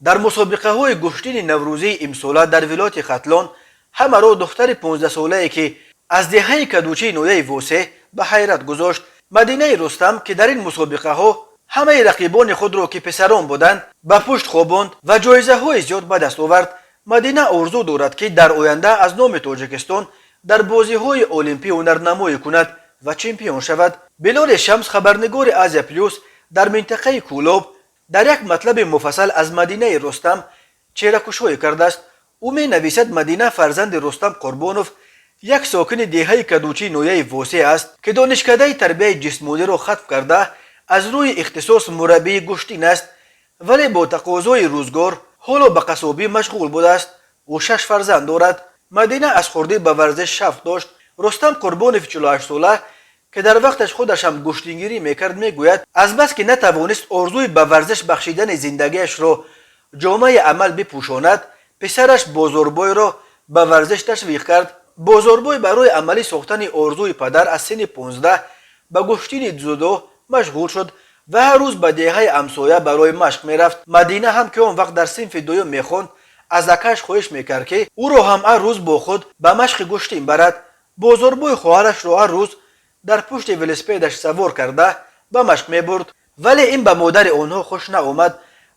Дар мусобиқаҳои гӯштини наврӯзии имсола дар вилояти Хатлон ҳамаро духтари 15-солае, ки аз деҳаи Кадучии ноҳияи Восе, ба ҳайрат гузошт. Мадинаи Рустам, ки дар ин мусобиқаҳо ҳамаи рақибони худро, ки писарон буданд, ба пушт хобонд ва ҷоизаҳои зиёд ба даст овард. Мадина орзу дорад, ки дар оянда аз номи Тоҷикистон дар бозиҳои олимпӣ ҳунарнамоӣ кунад ва чемпион шавад. Билоли Шамс, хабарнигори «Азия Плюс» дар минтақаи Кӯлоб, дар як матлаби муфассал аз Мадинаи Рустам чеҳракушоӣ кардааст. Ӯ менависад: Мадина фарзанди Рустам Қурбонов, як сокини деҳаи Кадучии ноҳияи Восе аст, ки донишкадаи тарбияи ҷисмониро хатм карда, аз рӯи ихтисос мураббии гӯштин аст, вале бо тақозои рӯзгор ҳоло ба қассобӣ машғул будааст. Ӯ шаш фарзанд дорад. Мадина аз хурдӣ ба варзиш шавқ дошт. Рустам Қурбонов, 48-сола, ки дар вақташ худаш ҳам гӯштингирӣ мекард, мегӯяд, азбаски натавонист орзуи ба варзиш бахшидани зиндагиашро ҷомаи амал бипӯшонад, писараш Бозорбойро ба варзиш ташвиқ кард. Бозорбой барои амалӣ сохтани орзуи падар аз синни 15 ба гӯштини дзюдо машғул шуд ва ҳар рӯз ба деҳаи ҳамсоя барои машқ мерафт. Мадина ҳам, ки он вақт дар синфи дуюм мехонд, аз акааш хоҳиш мекард, ки ӯро ҳам ҳар рӯз бо худ ба машқи гӯштин барад. Бозорбой хоҳарашро ҳар рӯз дар пушти велосипедаш савор карда ба машқ мебурд, вале ин ба модари онҳо хуш наомад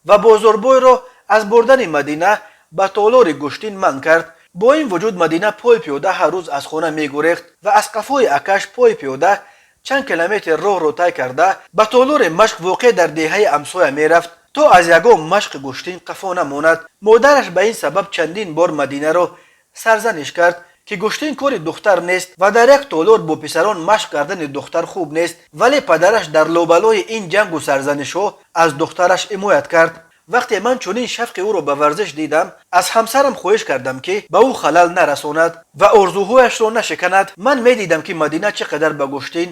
ва Бозорбойро аз бурдани Мадина ба толори гӯштин манъ кард. Бо ин вуҷуд Мадина пой пиёда ҳар рӯз аз хона мегурехт ва аз қафои акаш пой пиёда чанд километр роҳро тай карда ба толори машқ, воқеъ дар деҳаи ҳамсоя, мерафт, то аз ягон машқи гӯштин қафо намонад. Модараш ба ин сабаб чандин бор Мадинаро сарзаниш кард, ки гӯштин кори духтар нест ва дар як толор бо писарон машқ кардани духтар хуб нест, вале падараш дар лобалои ин ҷангу сарзанишҳо аз духтараш ҳимоят кард. Вақте ман чунин шавқи ӯро ба варзиш дидам, аз ҳамсарам хоҳиш кардам, ки ба ӯ халал нарасонад ва орзуҳояшро нашиканад. Ман медидам, ки Мадина чӣ қадар ба гӯштин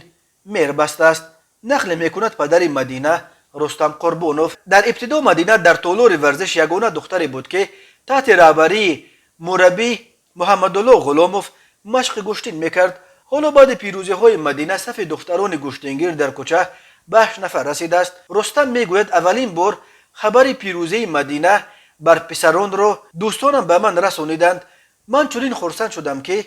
меҳр бастааст, нақл мекунад падари Мадина Рустам Қурбонов. Дар ибтидо Мадина дар толори варзиш ягона духтаре буд, ки таҳти раҳбарии мураббӣ Муҳаммадулло Ғуломов машқи гӯштин мекард. Ҳоло баъди пирӯзиҳои Мадина сафи духтарони гӯштингир дар кӯча ба ҳашт нафар расидааст. Рустам мегӯяд: «Аввалин бор хабари пирӯзии Мадина бар писаронро дӯстонам ба ман расониданд. Ман чунин хурсанд шудам, ки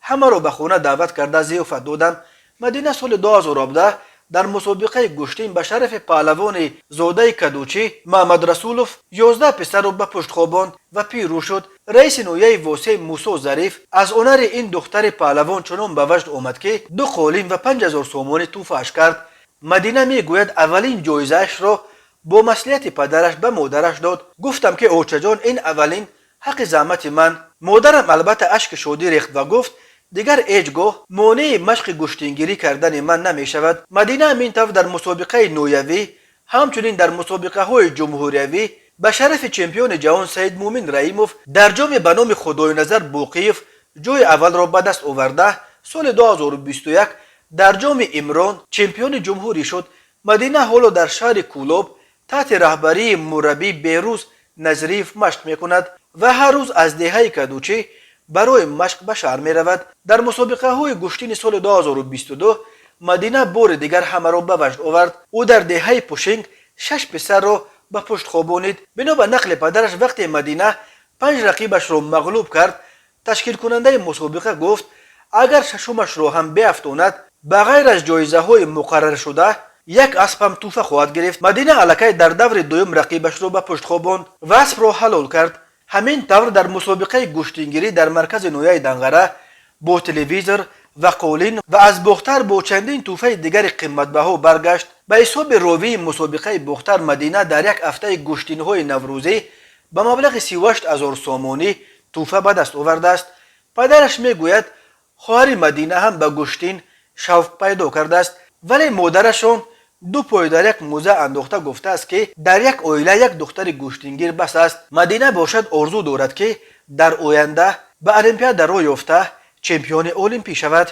ҳамаро ба хона даъват карда зиёфат додам». Мадина соли 2017 дар мусобиқаи гӯштин ба шарафи паҳлавони зодаи Кадучӣ Маҳмадрасулов 11 писарро ба пушт хобонд ва пирӯз шуд. Раиси ноҳияи Восе Мусо Зариф аз ҳунари ин духтари паҳлавон чунон ба ваҷд омад, ки ду қолин ва 5000 сомонӣ тӯҳфааш кард. Мадина мегӯяд, аввалин ҷоизаашро бо маслиҳати падараш ба модараш дод. «Гуфтам, ки очаҷон, ин аввалин ҳаққи заҳмати ман. Модарам албатта ашки шодӣ рехт ва гуфт, дигар ҳеҷ гоҳ монеи машқи гӯштингирӣ кардани ман намешавад». Мадина ҳамин тавр дар мусобиқаи ноҳиявӣ, ҳамчунин дар мусобиқаҳои ҷумҳуриявӣ ба шарафи чемпиони ҷаҳон Саидмӯмин Раимов дар ҷоми ба номи Худойназар Боқиев ҷои аввалро ба даст оварда, соли 2021 дар ҷоми Имрон чемпиони ҷумҳурӣ шуд. Мадина ҳоло дар шаҳри Кӯлоб таҳти раҳбарии мураббӣ Берӯз Назриев машқ мекунад ва ҳар рӯз аз деҳаи Кадучӣ барои машқ ба шаҳр меравад. Дар мусобиқаҳои гӯштини соли 2022 Мадина бори дигар ҳамаро ба ваҷд овард. Ӯ дар деҳаи Пушинг шаш писарро ба пушт хобонид. Бино ба нақли падараш, вақте Мадина панҷ рақибашро мағлуб кард, ташкилкунандаи мусобиқа гуфт, агар шашумашро ҳам биафтонад, ба ғайр аз ҷоизаҳои муқарраршуда як асп ҳам тӯҳфа хоҳад гирифт. Мадина аллакай дар даври дуюм рақибашро ба пушт хобонд ва аспро ҳалол кард. Ҳамин тавр дар мусобиқаи гӯштингирӣ дар маркази ноҳияи Данғара бо телевизор ва қолин ва аз Бохтар бо чандин тӯҳфаи дигари қиматбаҳо баргашт. Ба ҳисоби ровии мусобиқаи Бохтар, Мадина дар як ҳафтаи гӯштинҳои наврӯзӣ ба маблағи 38 000 сомонӣ тӯҳфа ба даст овардааст. Падараш мегӯяд, хоҳари Мадина ҳам ба гӯштин шавқ пайдо кардааст, вале модарашон ду пой дар як мӯза андохта гуфтааст, ки дар як оила як духтари гӯштингир бас аст. Мадина бошад, орзу дорад, ки дар оянда ба олимпиада роҳ ёфта, чемпиони олимпӣ шавад.